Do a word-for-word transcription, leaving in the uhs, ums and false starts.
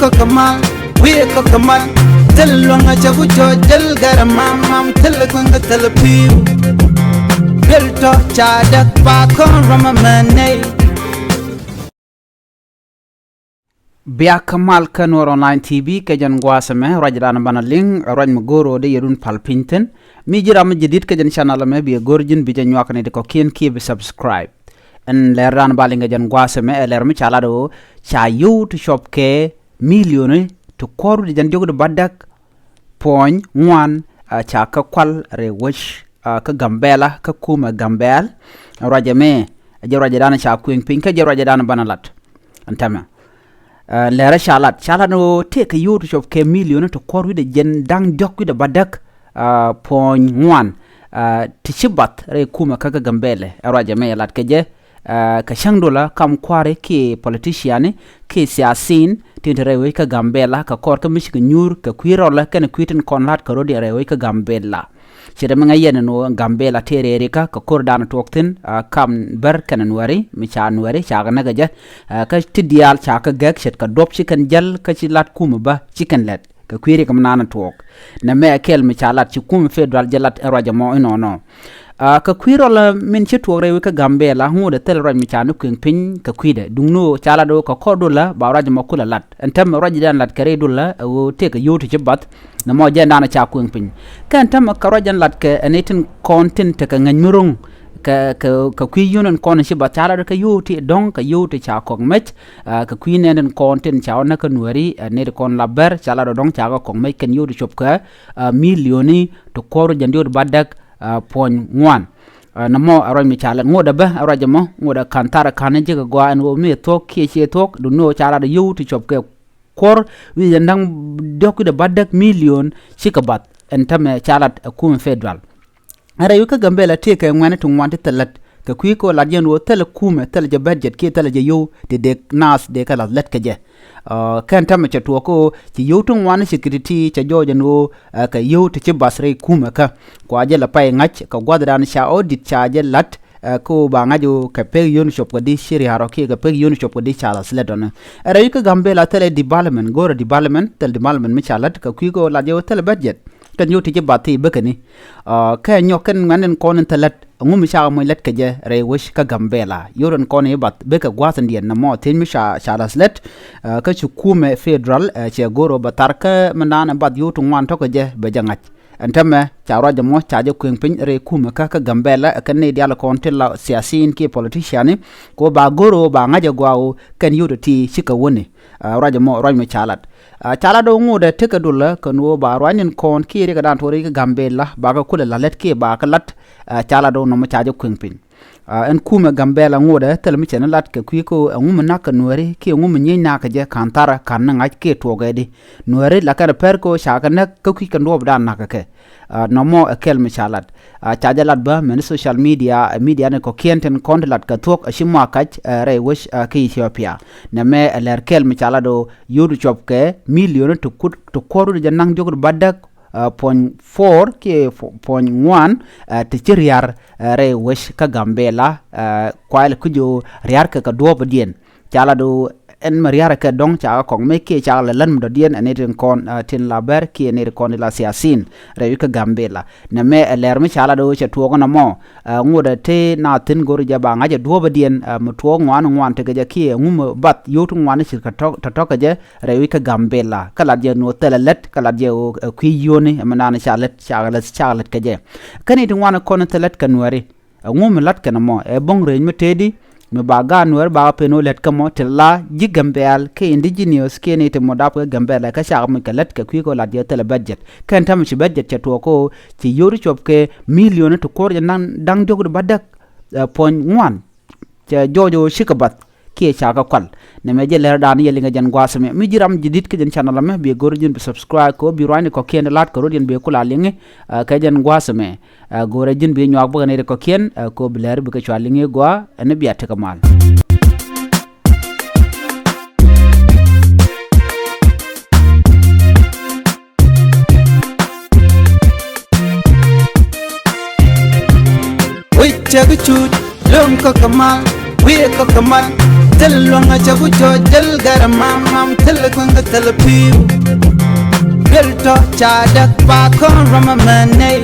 Kɛ mal, wi̱i̱ kɛ kɛ mal. Thil luäŋ a cɛ ku cɔ jäl gɛr mam mam. Thil kueŋ kɛ thil pi̱i̱w. Thil tɔ ca däk ba kɔn rɔm a mɛ nɛy. Bia kɛ mal kä Nuɔr Online T V kɛ jɛn gua̱a̱th ɛmɛ, ruacdan banɛ liŋ, ruac mi go̱o̱r ɣöö dee yɛ run pal piny thi̱n. Mi ji̱ ram mi jadid kä jɛn channel ɛmɛ, bi ɛ go̱o̱r ji̱n bi jɛ nyuak ni ti kɔ̱kiɛn kiɛ bi subscribe. Ɛn lɛr dan ba liŋ kɛ jɛn gua̱a̱th ɛmɛ ɛ lɛr mi ca lat ɣöö ca yio̱w ti cuɔp kɛ milioni ti kuɔr wi̱cdɛ jɛn diɔ̱k di batdäk puɔ̱ny ŋuan, a, ca kä kual rɛy wec, a, kä Gambɛla, kä kumɛ Gambɛl. Ruac ɛmɛ ɛ jɛ ruacdan ca kuëŋ piny kä jɛ ruacdan banɛ lat. Ɛn tɛmɛ, a, lɛrɛ ca lat, ca lat ni ɣöö tëëkɛ yio̱w ti cuɔp kɛ milioni ti kuɔr wi̱cdɛ jɛn da̱ŋ diɔ̱k wi̱cdɛ batdäk, a, puɔ̱ny ŋuan, a, ti ci bath rɛy kumɛ kä kä Gambɛlɛ. Ɛ ruac ɛmɛ ɛ lat kɛ jɛ, a, kɛ cäŋ dolä kam kua̱ri kiɛ politiciani kiɛ siasin tin te rɛy wec kä Gambɛla kɛ kɔr kä mi cikɛ nyuur kɛ kui̱ rɔlä kɛnɛ kui̱ tin kɔn la̱t kɛ rɔ̱diɛn rɛy wec kä Gambɛla. Ce̱t ɛmɛ ŋäc yɛn ɛn ɣöö Gambɛla tëë rɛɛri kä kɛ ko̱r dan tuɔɔk thi̱n, a, kam Bär kɛnɛ Nuääri, mi ca Nuääri ca kɛ näk ɛ jɛ, a, kä ti diaal ca kɛ gɛk ce̱tkɛ duɔ̱p ci kɛn jäl kä ci la̱t kumɛ bä ci kɛn lɛt kɛ kui̱ rik mi naan tuɔɔk. Nɛmɛ ɛ kɛl mi ca lat ci kumɛ federal jɛ lat ɛ ruac ɛmɔ inɔnɔ. A, kɛ kui̱ rɔl min ci tuɔɔk rɛy wec kä Gambɛla ŋot ɛ thil ruac mi ca ni kuëŋ piny kɛ kui̱dɛ. Duŋni ɣöö ca lat ɣöö kɛ kɔr dolä ba ruac ɛmɔ kulɛ lat. Ɛn tɛmɛ ruac dan lat kɛ rɛy dolä ɛ ɣöö tëëkɛ yio̱w ti ci bath. Nɛmɔ jɛn dan ca kuëŋ piny. Kɛ ɛn tɛmɛ kɛ ruac dan lat kɛ ɛn itin kɔn tin tekɛ ŋäc mi ro̱ŋ kɛ, kɛ, kɛ kui̱ yio̱w ɛn kɔn ci bath ca lat kɛ yio̱w ti dɔ̱ŋ kɛ yio̱w ti ca kɔk mec. A, kɛ kui̱ nɛn tin kɔn tin ca wä näk kä Nuääri, a, nɛy ti kɔn la Bär ca lat dɔ̱ŋ ca kɛ kɔk mec kɛn yio̱w ti cuɔp kɛ, a, milioni ti kuɔr wi̱cdɛ jɛn diɔ̱k di batdäk, a, puɔ̱ny ŋuan. A, nɛmɔ ɛ ruac mi ca lat ŋot ɛ bä ɛ ruac ɛmɔ ŋot ɛ ka̱n thar ɛ ka̱n ji̱ kɛ gɔaa ɛn ɣöö mi ɛ thuɔ̱k kiɛ ciɛ thuɔ̱k duŋni ɣöö ca lat yio̱w ti cuɔp kɛ kuɔr wi̱cdɛ jɛn da̱ŋ diɔ̱k wi̱cdɛ batdäk milioni cikɛ bath. Ɛn tɛmɛ ca lat ɛ kumɛ federal. Ɛn rɛy wec kä Gambɛla tëëkɛ ŋuɛ̈ni ti ŋuan ti thil lät kɛ kui̱ kɛ ɣöö lat yɛn ɣöö thilɛ kumɛ, thilɛ jɛ budget kiɛ thilɛ jɛ yio̱w ti dee naath dee kɛ la̱th lät kɛ jɛ. A, kɛn tɛmɛ cɛ tuɔɔk kä ɣöö ci yio̱w ti ŋuan ci kɛ ti̱ti̱ cɛ jɔɔc ɛn ɣöö, a, kɛ yio̱w ti ci bath rɛy kumɛ kä. Kua jɛ lɛ pay ŋa̱c kɛ gua̱thdan ca audit ca jɛ la̱t, a, kä ɣöö ba ŋa̱c ɣöö kɛ pek yio̱w cuɔp kɛ di ci ria̱r ɔ kiɛ kɛ pek yio̱w cuɔp kɛ di ca la̱th lät ɔni. Ɛn rɛy wec kä Gambɛla thilɛ development, go̱rɛ development, thilɛ development mi ca la̱t kɛ kui̱ kɛ ɣöö lat jɛ ɣöö thilɛ budget. Kɛn yio̱w ti ci bath ti bäkɛni. A, kɛ nyɔk kɛn ŋuɛ̈ni kɔn in thil lät, ɛŋu mi cakɛ moc lät kɛ jɛ rɛy wec kä Gambɛla. Yio̱w in kɔn i̱ bath bikɛ gua̱a̱th in diɛn nɛmɔ thiec mi ca, ca la̱th lät, a, kä ci kumɛ federal, a, cɛ go̱r ɣöö bɛ thar kä mi naan ɛ bath yio̱w ti ŋuan tɔ̱ kɛ jɛ bɛ jɛ ŋa̱c. Ɛn tɛmɛ ca ruac ɛmɔ ca jɛ kuëŋ piny rɛy kumɛ kä kä Gambɛla, ɛ kɛn nɛy diaal kɔn tin la siasin kiɛ politiciani, kɛ ɣöö ba go̱r ɣöö ba ŋa̱c ɛ gɔaa ɣöö kɛn yio̱w ti ti cikɛ wäni. A, ruac ɛmɔ, ruac mi ca lat. A, ca lat ɣöö ŋotdɛ tekɛ dolä kɛn ɣöö ba ruac ni̱n kɔn kiɛ riɛkɛ dan tuɔɔk rɛy kä Gambɛla, ba kɛ kulɛ la̱th lät kiɛ ba kɛ la̱t, a, ca lat ɣöö nɔmɔ ca jɛ kuëŋ piny. A, ɛn kumɛ Gambɛla ŋotdɛ thilɛ mi cɛ ni lat kɛ kui̱ kä ɣöö ɛŋu mi na̱k kɛ Nuääri kiɛ ɛŋu mi nyiec na̱k kɛ jɛ ka̱n thar ka̱n ni ŋa̱c kiɛ tuɔɔk ɛ di. Nuääri la kɛn pɛr kä ɣöö ca kɛ näk kä kui̱ kɛn duɔ̱ɔ̱pdan na̱k kɛ kɛ. A, nɔmɔ ɛ kɛl mi ca lat. A, ca jɛ lat bä mɛn social media, ɛ, media ni kɔ̱kiɛn tin kɔn ti lat kɛ thuɔ̱k, a, ci muakac, ɛ, rɛy wec, a, kä Ethiopia. Nɛmɛ ɛ lɛr kɛl mi ca lat ɣöö yio̱w ti cuɔp kɛ milioni ti kut, ti kuɔr wi̱cdɛ jɛn da̱ŋ diɔ̱k di batdäk, a, puɔ̱ny four kiɛ pu-, puɔ̱ny ŋuan, a, ti ci ria̱r, a, rɛy wec kä Gambɛla, a, kuay lɛ kui̱c ɣöö ria̱r kɛ kɛ duɔ̱ɔ̱pdiɛn. Ca lat ɣöö ɛn mi ria̱rɛ kɛ dɔ̱ŋ ca kɛ kɔŋ mec kiɛ ca kɛ lɛ lät mi dɔ̱diɛn ɛ nɛy tin kɔn, a, tin la Bär kiɛ nɛy tin kɔn tin la siasin rɛy wec kä Gambɛla. Nɛmɛ ɛ lɛr mi ca lat ɣöö cɛ tuɔɔk ɛn ɛmɔ, a, ŋotdɛ te naath thi̱n go̱r jɛ ba ŋa̱c ɛ duɔ̱ɔ̱pdiɛn, a, mi tuɔɔk ŋuan ŋuan tekɛ jɛ kiɛ ɛŋu mi bath yio̱w ti ŋuan ci kɛ tɔ̱, tɔ̱, tɔ̱ kɛ jɛ rɛy wec kä Gambɛla. Kä lat jɛ ni ɣöö thilɛ lät, kä lat jɛ ɣöö, ɛ, kui̱ yio̱wni, ɛ, mi naan ca lät, ca lät, ca lät kɛ jɛ. Kä nɛy ti ŋuan kɔn thilɛ lät kɛ Nuääri. Ɛŋu mi la̱t kɛn ɛmɔ ɛ bo̱ŋ rɛc mi tëëdi mi ba gaat Nuääri ba kɛ pen ɣöö lät kä mɔ ti la ji̱ Gambɛl kɛ indigenous kiɛ nɛy ti mɔ dap kɛ Gambɛl ɛ kä cakɛ moc kɛ lät kɛ kui̱ kɛ ɣöö lat jɛ thilɛ budget. Kɛn täämɛ ci budget cɛ tuɔɔk kä ɣöö ci yio̱w ti cuɔp kɛ milioni ti kuɔr jɛ da̱ŋ, da̱ŋ diɔ̱k di batdäk, ɛ, puɔ̱ny ŋuan. Cɛ jɔɔc ɣöö cikɛ bath kiɛ ca kɛ kual. Nɛmɛ jɛ lɛr dan yɛ liŋɛ jɛn gua̱a̱th ɛmɛ. Mi ji̱ ram ji̱ di̱t kä jɛn channel ɛmɛ, bi go̱r ji̱n bi subscribe kɛ ɣöö bi ruaacni kɔ̱kiɛn la̱t kɛ rɔ̱diɛn bi kula liŋi, ɛ, kɛ jɛn gua̱a̱th ɛmɛ. Ɛ, go̱rɛ ji̱n bi nyuak bäkɛ nɛy ti kɔ̱kiɛn, ɛ, kɛ ɣöö bi lɛr bikɛ cua liŋi gɔaa, ɛn bia tekɛ mal. Wi̱c cɛ bi cuc, löŋ kä kɛ mal, wi̱i̱ kä kɛ mal. Thil luäŋ a cɛ ku cɔ jäl gɛr mam mam, thil kueŋ kɛ thil pi̱i̱u. Duel tɔ ca däk ba kɔn rɔm a mɛ nɛy.